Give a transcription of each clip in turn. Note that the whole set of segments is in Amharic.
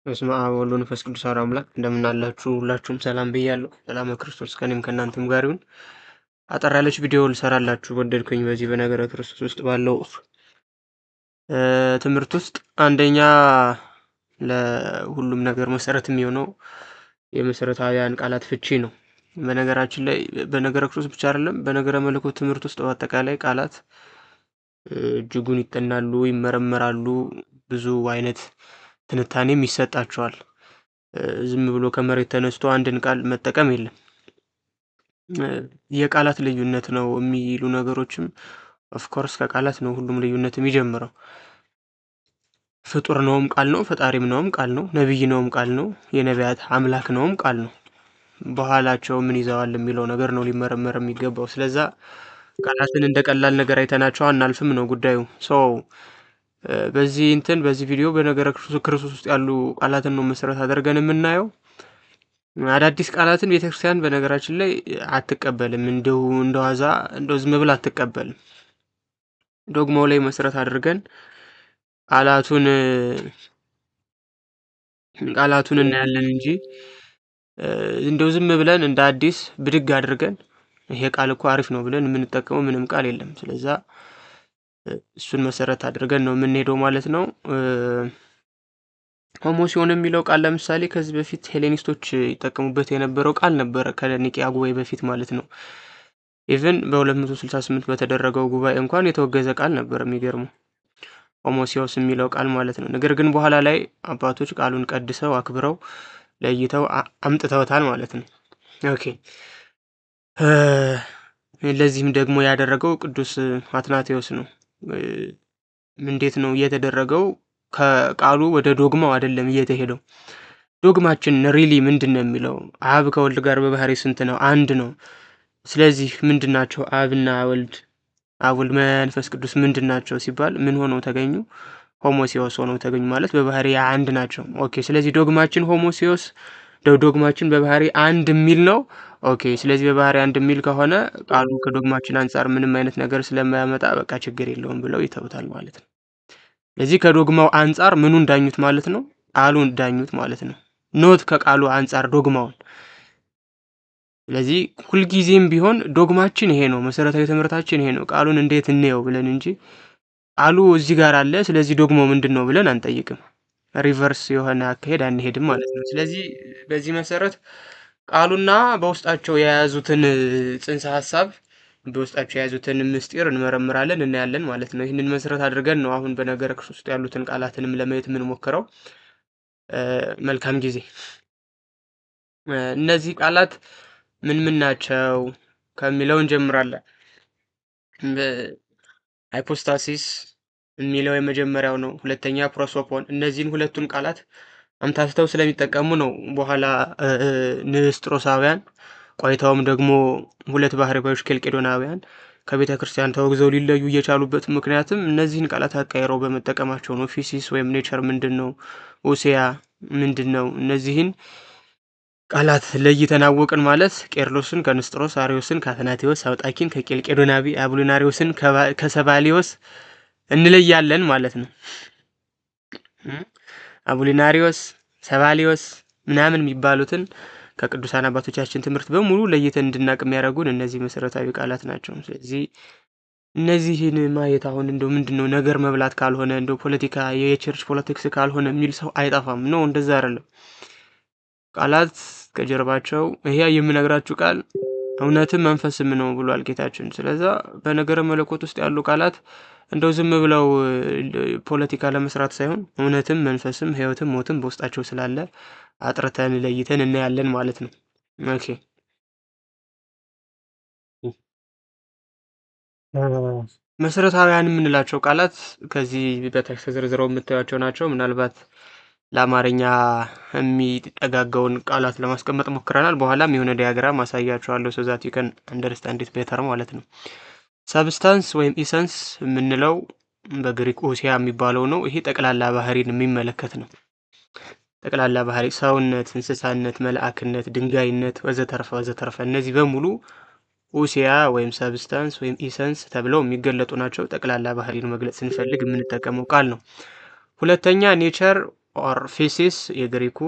በስመ አብ ወወልድ ወመንፈስ ቅዱስ አሐዱ አምላክ። እንደምን አላችሁ? ሁላችሁም ሰላም ብያለሁ። ሰላም ክርስቶስ ከእኔም ከእናንተም ጋር ይሁን። አጠር ያለች ቪዲዮ ልሰራላችሁ ወደድኩኝ። በዚህ በነገረ ክርስቶስ ውስጥ ባለው ትምህርት ውስጥ አንደኛ ለሁሉም ነገር መሰረት የሚሆነው የመሰረታዊያን ቃላት ፍቺ ነው። በነገራችን ላይ በነገረ ክርስቶስ ብቻ አይደለም፣ በነገረ መለኮት ትምህርት ውስጥ በአጠቃላይ ቃላት እጅጉን ይጠናሉ፣ ይመረመራሉ፣ ብዙ አይነት ትንታኔም ይሰጣቸዋል። ዝም ብሎ ከመሬት ተነስቶ አንድን ቃል መጠቀም የለም። የቃላት ልዩነት ነው የሚሉ ነገሮችም of course ከቃላት ነው ሁሉም ልዩነት የሚጀምረው። ፍጡር ነውም ቃል ነው፣ ፈጣሪም ነውም ቃል ነው፣ ነቢይ ነውም ቃል ነው፣ የነቢያት አምላክ ነውም ቃል ነው። በኋላቸው ምን ይዘዋል የሚለው ነገር ነው ሊመረመር የሚገባው። ስለዛ ቃላትን እንደ ቀላል ነገር አይተናቸው አናልፍም ነው ጉዳዩ። So በዚህ እንትን በዚህ ቪዲዮ በነገረ ክርስቶስ ውስጥ ያሉ ቃላትን ነው መሰረት አድርገን የምናየው። አዳዲስ ቃላትን ቤተክርስቲያን በነገራችን ላይ አትቀበልም። እንደው እንደዋዛ እንደው ዝም ብላ አትቀበልም። ዶግማው ላይ መሰረት አድርገን ቃላቱን ቃላቱን እናያለን እንጂ እንደው ዝም ብለን እንደ አዲስ ብድግ አድርገን ይሄ ቃል እኮ አሪፍ ነው ብለን የምንጠቀመው ምንም ቃል የለም። ስለዛ እሱን መሰረት አድርገን ነው የምንሄደው ማለት ነው። ሆሞሲዮን የሚለው ቃል ለምሳሌ ከዚህ በፊት ሄሌኒስቶች ይጠቀሙበት የነበረው ቃል ነበረ፣ ከኒቂያ ጉባኤ በፊት ማለት ነው። Even በ268 በተደረገው ጉባኤ እንኳን የተወገዘ ቃል ነበር። የሚገርመው ሆሞሲዮስ የሚለው ቃል ማለት ነው። ነገር ግን በኋላ ላይ አባቶች ቃሉን ቀድሰው አክብረው ለይተው አምጥተውታል ማለት ነው። Okay፣ ለዚህም ደግሞ ያደረገው ቅዱስ አትናቴዎስ ነው። እንዴት ነው እየተደረገው? ከቃሉ ወደ ዶግማው አይደለም እየተሄደው። ዶግማችን really ምንድን ነው የሚለው? አብ ከወልድ ጋር በባህሪ ስንት ነው? አንድ ነው። ስለዚህ ምንድን ናቸው አብና ወልድ፣ አብ ወልድ መንፈስ ቅዱስ ምንድን ናቸው ሲባል ምን ሆነው ተገኙ? ሆሞሲዮስ ሆነው ተገኙ፣ ማለት በባህሪ አንድ ናቸው። Okay፣ ስለዚህ ዶግማችን ሆሞሲዮስ፣ ዶግማችን በባህሪ አንድ የሚል ነው። Okay፣ ስለዚህ በባህሪ አንድ የሚል ከሆነ ቃሉ ከዶግማችን አንጻር ምንም አይነት ነገር ስለማያመጣ በቃ ችግር የለውም ብለው ይተውታል ማለት ነው። ስለዚህ ከዶግማው አንጻር ምኑን ዳኙት ማለት ነው? ቃሉን ዳኙት ማለት ነው። Not ከቃሉ አንጻር ዶግማውን። ስለዚህ ሁልጊዜም ቢሆን ዶግማችን ይሄ ነው፣ መሰረታዊ ትምህርታችን ይሄ ነው፣ ቃሉን እንዴት እንየው ብለን እንጂ ቃሉ እዚህ ጋር አለ፣ ስለዚህ ዶግማው ምንድን ነው ብለን አንጠይቅም። Reverse የሆነ አካሄድ አንሄድም ማለት ነው። ስለዚህ በዚህ መሰረት ቃሉና በውስጣቸው የያዙትን ጽንሰ ሀሳብ፣ በውስጣቸው የያዙትን ምስጢር እንመረምራለን፣ እናያለን ማለት ነው። ይህንን መሰረት አድርገን ነው አሁን በነገረ ክርስቶስ ውስጥ ያሉትን ቃላትንም ለማየት የምንሞክረው። መልካም ጊዜ። እነዚህ ቃላት ምን ምን ናቸው ከሚለው እንጀምራለን። Hypostasis የሚለው የመጀመሪያው ነው። ሁለተኛ ፕሮሶፖን። እነዚህን ሁለቱን ቃላት አምታትተው ስለሚጠቀሙ ነው በኋላ ንስጥሮሳውያን፣ ቆይተውም ደግሞ ሁለት ባህሪ ባዮች ኬልቄዶናውያን ከቤተ ክርስቲያን ተወግዘው ሊለዩ እየቻሉበት ምክንያትም እነዚህን ቃላት አቀያይረው በመጠቀማቸው ነው። ፊሲስ ወይም nature ምንድን ነው? ኡሲያ ምንድን ነው? እነዚህን ቃላት ለይተን አወቅን ማለት ቄርሎስን ከንስጥሮስ፣ አሪዮስን ከአትናቴዎስ፣ አውጣኪን ከቄልቄዶናዊ፣ አቡሊናሪዎስን ከሰባሊዮስ እንለያለን ማለት ነው። አቡሊናሪዎስ፣ ሰባሊዮስ ምናምን የሚባሉትን ከቅዱሳን አባቶቻችን ትምህርት በሙሉ ለይተን እንድናቅ የሚያደርጉን እነዚህ መሰረታዊ ቃላት ናቸው። ስለዚህ እነዚህን ማየት አሁን እንደው ምንድን ነው ነገር መብላት ካልሆነ፣ እንደው ፖለቲካ የ church politics ካልሆነ የሚል ሰው አይጠፋም። No፣ እንደዛ አይደለም። ቃላት ከጀርባቸው ይሄ የምነግራችሁ ቃል እውነትም መንፈስም ነው ብሏል ጌታችን። ስለዛ በነገረ መለኮት ውስጥ ያሉ ቃላት እንደው ዝም ብለው ፖለቲካ ለመስራት ሳይሆን እውነትም መንፈስም ሕይወትም ሞትም በውስጣቸው ስላለ አጥርተን ለይተን እናያለን ማለት ነው። Okay፣ መሰረታዊያን የምንላቸው ቃላት ከዚህ በታች ተዘርዝረው የምታዩቸው ናቸው። ምናልባት ለአማርኛ የሚጠጋጋውን ቃላት ለማስቀመጥ ሞክረናል። በኋላም የሆነ diagram አሳያችኋለሁ so that you can understand it better ማለት ነው። Substance ወይም essence የምንለው በግሪክ ኡሲያ የሚባለው ነው። ይሄ ጠቅላላ ባህሪን የሚመለከት ነው። ጠቅላላ ባህሪ ሰውነት፣ እንስሳነት፣ መልአክነት፣ ድንጋይነት ወዘተርፈ ወዘተርፈ እነዚህ በሙሉ ኡሲያ ወይም substance ወይም essence ተብለው የሚገለጡ ናቸው። ጠቅላላ ባህሪን መግለጽ ስንፈልግ የምንጠቀመው ቃል ነው። ሁለተኛ nature or physis የግሪኩ፣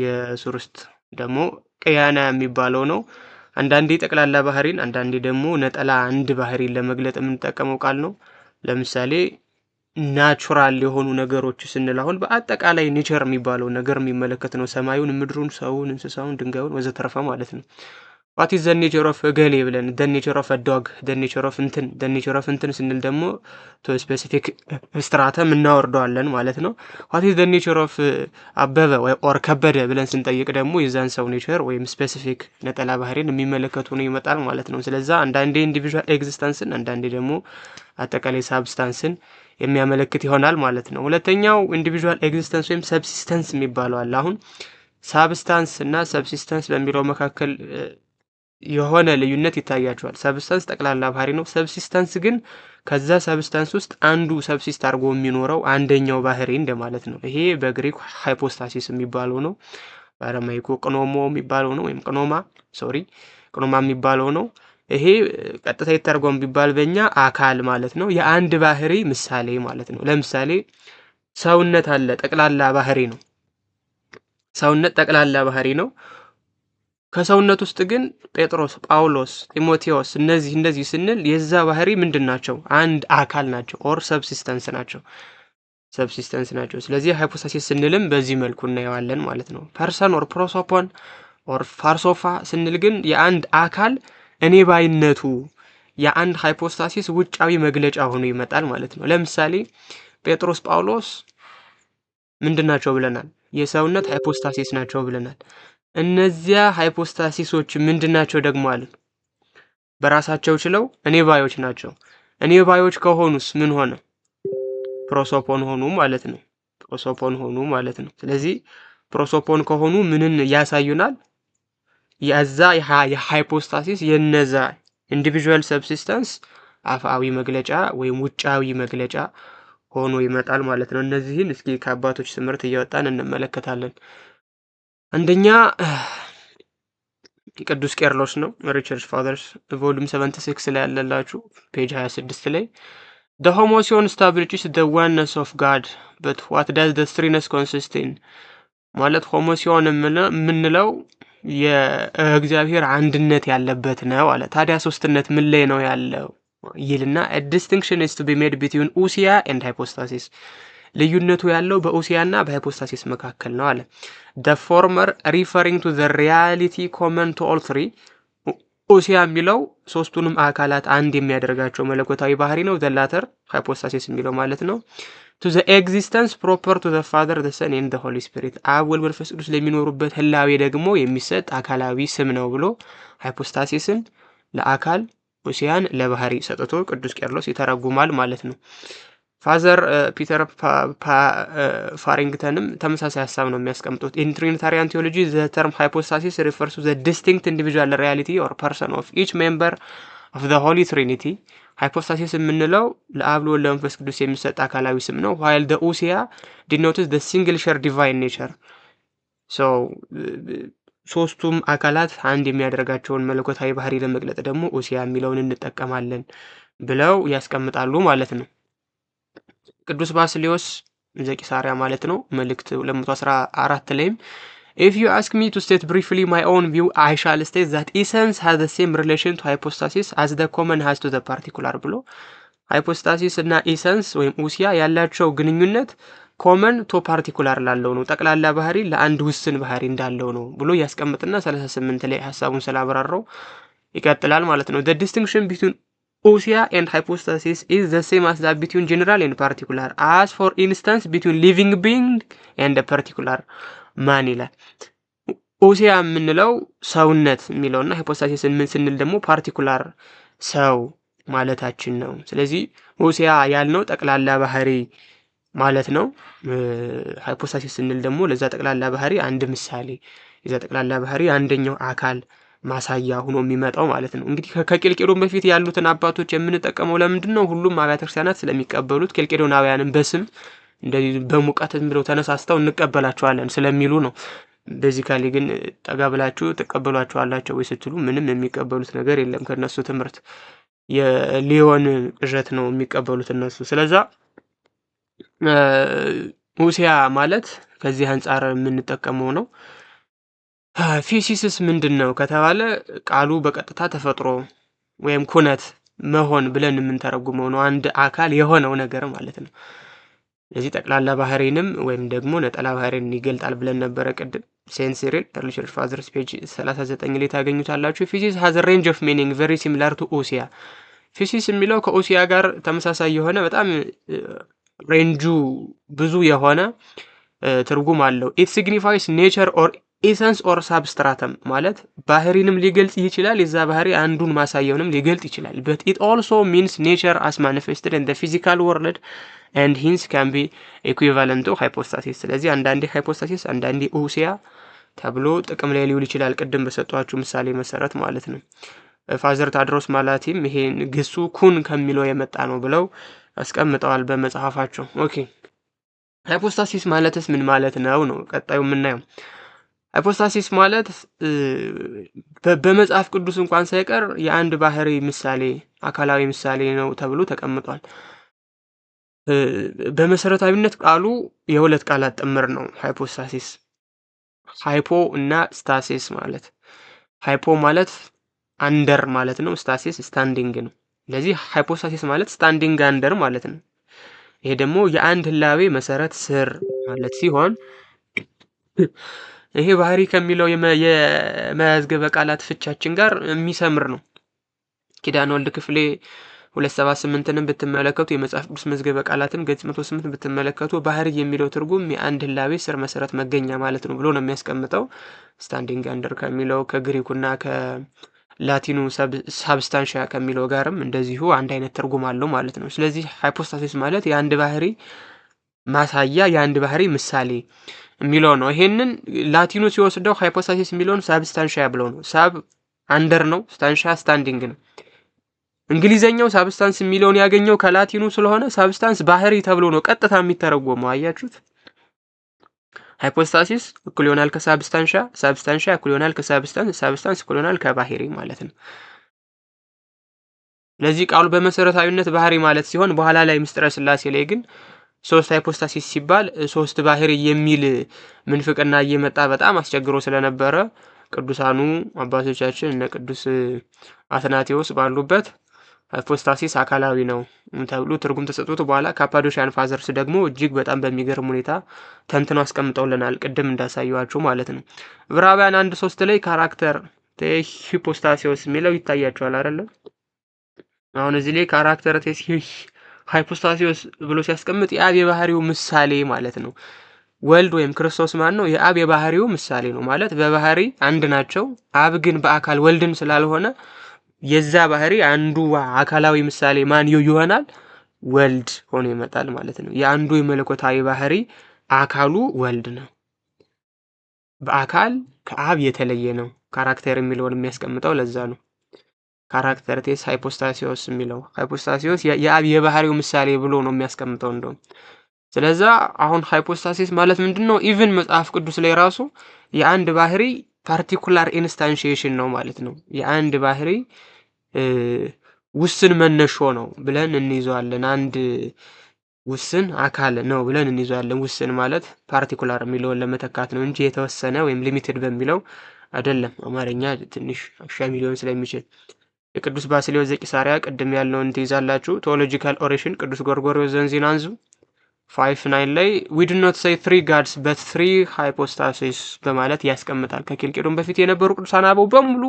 የሱርስት ደግሞ ቅያና የሚባለው ነው። አንዳንዴ ጠቅላላ ባህሪን፣ አንዳንዴ ደግሞ ነጠላ አንድ ባህሪን ለመግለጥ የምንጠቀመው ቃል ነው። ለምሳሌ natural የሆኑ ነገሮች ስንል አሁን በአጠቃላይ nature የሚባለው ነገር የሚመለከት ነው። ሰማዩን፣ ምድሩን፣ ሰውን፣ እንስሳውን፣ ድንጋዩን ወዘተረፈ ማለት ነው። What is the nature of እገሌ ብለን the nature of dog፣ the nature of እንትን፣ the nature of እንትን ስንል ደግሞ to specific stratum እናወርደዋለን ማለት ነው። What is the nature of አበበ or ከበደ ብለን ስንጠይቅ ደግሞ የዛን ሰው nature ወይም specific ነጠላ ባህሪን የሚመለከቱ ነው ይመጣል ማለት ነው። ስለዛ አንዳንዴ individual existence ን አንዳንዴ ደግሞ አጠቃላይ substance ን የሚያመለክት ይሆናል ማለት ነው። ሁለተኛው individual existence ወይም subsistence የሚባለው አለ። አሁን substance እና subsistence በሚለው መካከል የሆነ ልዩነት ይታያቸዋል። Substance ጠቅላላ ባህሪ ነው። Subsistence ግን ከዛ substance ውስጥ አንዱ subsist አድርጎ የሚኖረው አንደኛው ባህሪ እንደማለት ነው። ይሄ በግሪክ hypostasis የሚባለው ነው። በአረማይኩ ቅኖሞ የሚባለው ነው፣ ወይም ቅኖማ፣ sorry፣ ቅኖማ የሚባለው ነው። ይሄ ቀጥታ ይተርጎም ቢባል በእኛ አካል ማለት ነው። የአንድ ባህሪ ምሳሌ ማለት ነው። ለምሳሌ ሰውነት አለ፣ ጠቅላላ ባህሪ ነው። ሰውነት ጠቅላላ ባህሪ ነው። ከሰውነት ውስጥ ግን ጴጥሮስ፣ ጳውሎስ፣ ጢሞቴዎስ እነዚህ እንደዚህ ስንል የዛ ባህሪ ምንድን ናቸው? አንድ አካል ናቸው፣ or subsistence ናቸው። Subsistence ናቸው። ስለዚህ hypostasis ስንልም በዚህ መልኩ እናየዋለን ማለት ነው። Person or prosopon or parsopa ስንል ግን የአንድ አካል እኔ ባይነቱ የአንድ hypostasis ውጫዊ መግለጫ ሆኖ ይመጣል ማለት ነው። ለምሳሌ ጴጥሮስ፣ ጳውሎስ ምንድን ናቸው ብለናል? የሰውነት hypostasis ናቸው ብለናል። እነዚያ hypostasis ኦች ምንድን ናቸው ደግሞ አለን? በራሳቸው ችለው እኔ ባዮች ናቸው። እኔ ባዮች ከሆኑስ ምን ሆነ? Prosopon ሆኑ ማለት ነው። Prosopon ሆኑ ማለት ነው። ስለዚህ prosopon ከሆኑ ምንን ያሳዩናል? የዛ የ hypostasis የነዛ individual subsistence አፍአዊ መግለጫ ወይም ውጫዊ መግለጫ ሆኖ ይመጣል ማለት ነው። እነዚህን እስኪ ከአባቶች ትምህርት እያወጣን እንመለከታለን። አንደኛ ቅዱስ ቄርሎስ ነው። Early Church Fathers volume 76 ላይ ያለላችሁ page 26 ላይ "The homoousion establishes the oneness of God, but what does the threeness consist in?" ማለት homoousion የምንለው የእግዚአብሔር አንድነት ያለበት ነው አለ። ታዲያ ሶስትነት ምን ላይ ነው ያለው ይልና "A distinction is to be made between ousia and hypostasis." ልዩነቱ ያለው በ ousia ና በ hypostasis መካከል ነው አለ። "The former referring to the reality common to all three." Ousia የሚለው ሶስቱንም አካላት አንድ የሚያደርጋቸው መለኮታዊ ባህሪ ነው። The latter hypostasis የሚለው ማለት ነው። To the existence proper to the Father, the Son and the Holy Spirit፣ አብ፣ ወልድ፣ መንፈስ ቅዱስ ለሚኖሩበት ህላዌ ደግሞ የሚሰጥ አካላዊ ስም ነው ብሎ hypostasis ን ለአካል ousia ን ለባህሪ ሰጥቶ ቅዱስ ቄርሎስ ይተረጉማል ማለት ነው። Father ፒተር ፋሪንግተንም ተመሳሳይ ሀሳብ ነው የሚያስቀምጡት። "In Trinitarian theology, the term hypostasis refers to the distinct individual reality or person of each member of the Holy Trinity." Hypostasis የምንለው ለአብ፣ ለወልድ፣ ለመንፈስ ቅዱስ የሚሰጥ አካላዊ ስም ነው። "While the ousia denotes the single shared divine nature." So ሶስቱም አካላት አንድ የሚያደርጋቸውን መለኮታዊ ባህሪ ለመግለጥ ደግሞ ousia የሚለውን እንጠቀማለን ብለው ያስቀምጣሉ ማለት ነው። ቅዱስ ባስልዮስ ዘቂሳርያ ማለት ነው፣ መልእክት 214 ላይም "If you ask me to state briefly my own view, I shall state that essence has the same relation to hypostasis as the common has to the particular" ብሎ hypostasis እና essence ወይም ousia ያላቸው ግንኙነት common to particular ላለው ነው፣ ጠቅላላ ባህሪ ለአንድ ውስን ባህሪ እንዳለው ነው ብሎ ያስቀምጥና 38 ላይ ሀሳቡን ስላብራራው ይቀጥላል ማለት ነው። "The distinction between ousia and hypostasis is the same as that between general and particular, as for instance between living being and particular man" ይላል። Ousia የምንለው ሰውነት የሚለውና hypostasis ምን ስንል ደግሞ particular ሰው ማለታችን ነው። ስለዚህ ousia ያልነው ጠቅላላ ባህሪ ማለት ነው። Hypostasis ስንል ደግሞ ለዛ ጠቅላላ ባህሪ አንድ ምሳሌ፣ የዛ ጠቅላላ ባህሪ አንደኛው አካል ማሳያ ሆኖ የሚመጣው ማለት ነው። እንግዲህ ከኬልቄዶን በፊት ያሉትን አባቶች የምንጠቀመው ለምንድን ነው? ሁሉም አብያተ ክርስቲያናት ስለሚቀበሉት፣ ኬልቄዶናውያንን በስም እንደዚህ በሙቀት ብለው ተነሳስተው እንቀበላቸዋለን ስለሚሉ ነው። Basically ግን ጠጋ ብላችሁ ትቀበሏቸዋላቸው ወይ ስትሉ ምንም የሚቀበሉት ነገር የለም ከእነሱ ትምህርት፣ የሊዮን ቅዠት ነው የሚቀበሉት እነሱ። ስለዛ ኡሲያ ማለት ከዚህ አንጻር የምንጠቀመው ነው። ፊሲስስ ምንድን ነው ከተባለ ቃሉ በቀጥታ ተፈጥሮ ወይም ኩነት መሆን ብለን የምንተረጉመው ነው። አንድ አካል የሆነው ነገር ማለት ነው። ስለዚህ ጠቅላላ ባህሪንም ወይም ደግሞ ነጠላ ባህሪን ይገልጣል ብለን ነበረ ቅድም። Saint Cyril, Early Church Fathers, page 39 ላይ ታገኙታላችሁ። ፊሲስ has range of meaning very similar to ኡሲያ። ፊሲስ የሚለው ከኡሲያ ጋር ተመሳሳይ የሆነ በጣም range ኡ ብዙ የሆነ ትርጉም አለው። It signifies nature or essence or substratum ማለት ባህሪንም ሊገልጽ ይችላል። የዛ ባህሪ አንዱን ማሳያውንም ሊገልጽ ይችላል። But it also means nature as manifested in physical world and hence can be equivalent to hypostasis። ስለዚህ አንዳንዴ hypostasis አንዳንዴ ኡሲያ ተብሎ ጥቅም ላይ ሊውል ይችላል። ቅድም በሰጧችሁ ምሳሌ መሰረት ማለት ነው። Father ታድሮስ ማላቲም ይሄን ግሱ ኩን ከሚለው የመጣ ነው ብለው አስቀምጠዋል በመጽሐፋቸው። Okay, hypostasis ማለትስ ምን ማለት ነው ነው ቀጣዩ የምናየው። Hypostasis ማለት በመጽሐፍ ቅዱስ እንኳን ሳይቀር የአንድ ባህሪ ምሳሌ፣ አካላዊ ምሳሌ ነው ተብሎ ተቀምጧል። በመሰረታዊነት ቃሉ የሁለት ቃላት ጥምር ነው። Hypostasis፣ hypo እና stasis ማለት፣ hypo ማለት under ማለት ነው። Stasis standing ነው። ስለዚህ hypostasis ማለት standing under ማለት ነው። ይሄ ደግሞ የአንድ ህላዌ መሰረት ስር ማለት ሲሆን ይሄ ባህሪ ከሚለው የመዝገበ ቃላት ፍቻችን ጋር የሚሰምር ነው። ኪዳነ ወልድ ክፍሌ 278ንም ብትመለከቱ፣ የመጽሐፍ ቅዱስ መዝገበ ቃላትም ገጽ 108 ብትመለከቱ ባህሪ የሚለው ትርጉም የአንድ ህላዌ ስር መሰረት መገኛ ማለት ነው ብሎ ነው የሚያስቀምጠው። Standing under ከሚለው ከግሪኩና ከላቲኑ substantia ከሚለው ጋርም እንደዚሁ አንድ አይነት ትርጉም አለው ማለት ነው። ስለዚህ hypostasis ማለት የአንድ ባህሪ ማሳያ፣ የአንድ ባህሪ ምሳሌ የሚለው ነው። ይሄንን ላቲኑ ሲወስደው hypostasis የሚለውን substantia ብለው ነው። Sub under ነው፣ stantia standing ነው። እንግሊዘኛው substance የሚለውን ያገኘው ከላቲኑ ስለሆነ substance ባህሪ ተብሎ ነው ቀጥታ የሚተረጎመው። አያችሁት? Hypostasis እኩል ይሆናል ከ substantia፣ substantia እኩል ይሆናል ከ substance፣ substance እኩል ይሆናል ከባህሪ ማለት ነው። ለዚህ ቃሉ በመሰረታዊነት ባህሪ ማለት ሲሆን በኋላ ላይ ምስጢረ ስላሴ ላይ ግን ሶስት hypostasis ሲባል ሶስት ባህሪ የሚል ምንፍቅና እየመጣ በጣም አስቸግሮ ስለነበረ ቅዱሳኑ አባቶቻችን እነ ቅዱስ አትናቴዎስ ባሉበት hypostasis አካላዊ ነው ተብሎ ትርጉም ተሰጥቶት በኋላ Cappadocian Fathers ደግሞ እጅግ በጣም በሚገርም ሁኔታ ተንትነው አስቀምጠውልናል። ቅድም እንዳሳየኋችሁ ማለት ነው። ዕብራውያን 1:3 ላይ ካራክተር ሂፖስታሲዮስ የሚለው ይታያችኋል አይደለም? አሁን እዚህ ላይ ካራክተር ሃይፖስታሲዮስ ብሎ ሲያስቀምጥ የአብ የባህሪው ምሳሌ ማለት ነው። ወልድ ወይም ክርስቶስ ማን ነው? የአብ የባህሪው ምሳሌ ነው ማለት በባህሪ አንድ ናቸው። አብ ግን በአካል ወልድን ስላልሆነ የዛ ባህሪ አንዱ አካላዊ ምሳሌ ማን ይሆናል? ወልድ ሆኖ ይመጣል ማለት ነው። የአንዱ የመለኮታዊ ባህሪ አካሉ ወልድ ነው። በአካል ከአብ የተለየ ነው። Character የሚለውን የሚያስቀምጠው ለዛ ነው። ካራክተር ቴስ ሃይፖስታሲዮስ የሚለው ሃይፖስታሲዮስ የአብ የባህሪው ምሳሌ ብሎ ነው የሚያስቀምጠው እንደውም። ስለዛ አሁን hypostasis ማለት ምንድን ነው? Even መጽሐፍ ቅዱስ ላይ ራሱ የአንድ ባህሪ particular instantiation ነው ማለት ነው። የአንድ ባህሪ ውስን መነሾ ነው ብለን እንይዘዋለን። አንድ ውስን አካል ነው ብለን እንይዘዋለን። ውስን ማለት particular የሚለውን ለመተካት ነው እንጂ የተወሰነ ወይም limited በሚለው አይደለም። አማርኛ ትንሽ አሻሚ ሊሆን ስለሚችል የቅዱስ ባስልዮስ ዘቂሳርያ ቅድም ያልነውን ትይዛላችሁ። Theological Oration፣ ቅዱስ ጎርጎርዮስ ዘንዚናንዙ 5:9 ላይ "We do not say three gods but three hypostasis" በማለት ያስቀምጣል። ከኬልቄዶን በፊት የነበሩ ቅዱሳን አበው በሙሉ